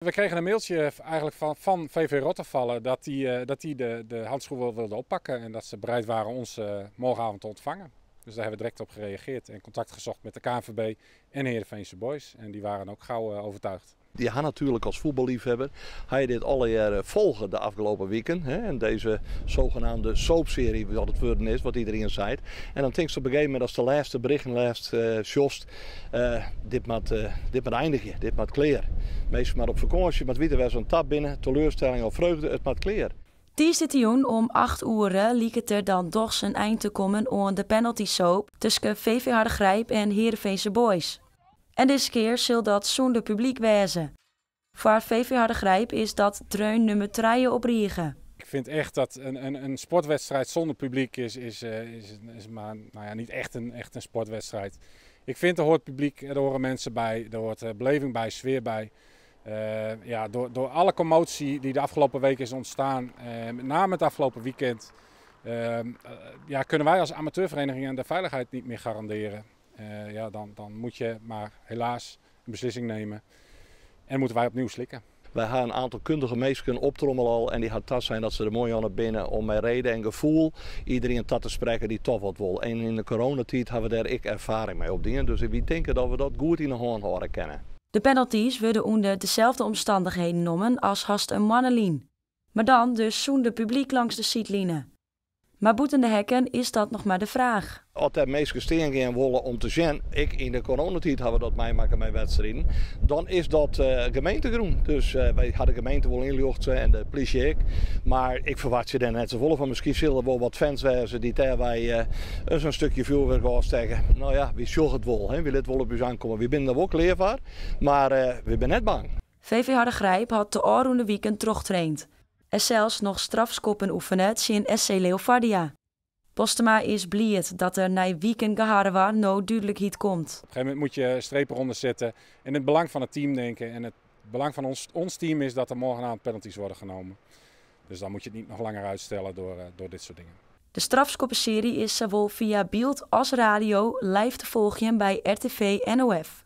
We kregen een mailtje eigenlijk van VV Rottevalle dat die de handschoen wel wilde oppakken en dat ze bereid waren ons morgenavond te ontvangen. Dus daar hebben we direct op gereageerd en contact gezocht met de KNVB en Heerenveense Boys. En die waren ook gauw overtuigd. Die had natuurlijk als voetballiefhebber, hij dit alle jaren volgen de afgelopen weken. Hè, en deze zogenaamde soapserie, wat het worden is, wat iedereen zei. En dan denk je op een gegeven moment als de laatste berichten, laatste sjost, dit moet eindigen, dit moet klear. Meestal maar op vakantie, maar wie er zo'n tap binnen, teleurstelling of vreugde, het moet klear. Tiisdeitejûn om 8 oere liket der dan dochs in ein te kommen oan de penalty soap tusken VV Hardergrijp en Heerenveense Boys. En dizze kear sil dat sûnder publyk wêze. Foar VV Hardergrijp is dat dreun nûmer 3 op rige. Ik vind echt dat een sportwedstrijd zonder publiek is maar, nou ja, niet echt een sportwedstrijd. Ik vind er hoort publiek, er horen mensen bij, er hoort beleving bij, sfeer bij. Ja, door alle commotie die de afgelopen week is ontstaan, met name het afgelopen weekend, ja, kunnen wij als amateurvereniging de veiligheid niet meer garanderen. Ja, dan moet je maar helaas een beslissing nemen en moeten wij opnieuw slikken. Wij hebben een aantal kundige mensen optrommelen al en die had tas zijn dat ze er mooi aan het binnen om met reden en gevoel iedereen dat te spreken die toch wat wil. En in de coronatijd hebben we daar ik ervaring mee op dingen, dus we denken dat we dat goed in de hand horen kennen. De penalties worden onder dezelfde omstandigheden nommen as hast in moanne lyn. Mar dan dus sûnder publyk langs de sydline. Mar bûten de hekken is dat noch mar de fraach. As der minsken stean gean wolle om te sjen, ik yn de coronatiid hawwe we dat meimakke mei wedstriden, dan is dat gemeentegrûn. Dus wy ha de gemeente wol ynljochte en de plysje ek. Mar ik ferwachtsje dêr net safolle fan. Miskien sille der wol wat fans wêze dy't dêrby sa'n stikje fjoerwurk ôfstekke. No ja, wy sjogge it wol. Hè. Wy litte wol op ús oankomme. Wy binne der wol klear foar, mar wy binne net bang. VV Hardergrijp hat de ôfrûne wiken trochtraind. En sels noch strafskoppen oefene tsjin SC Leovardia. Postema is bliid dat der nei wiken geharrewar no dúdlikheid komt. Op een gegeven moment moet je strepen eronder zetten en het belang van het team denken. En het belang van ons team is dat er morgenavond penalties worden genomen. Dus dan moet je het niet nog langer uitstellen door dit soort dingen. De strafskoppenserie is sawol fia byld as radio live te folgjen by RTV NOF.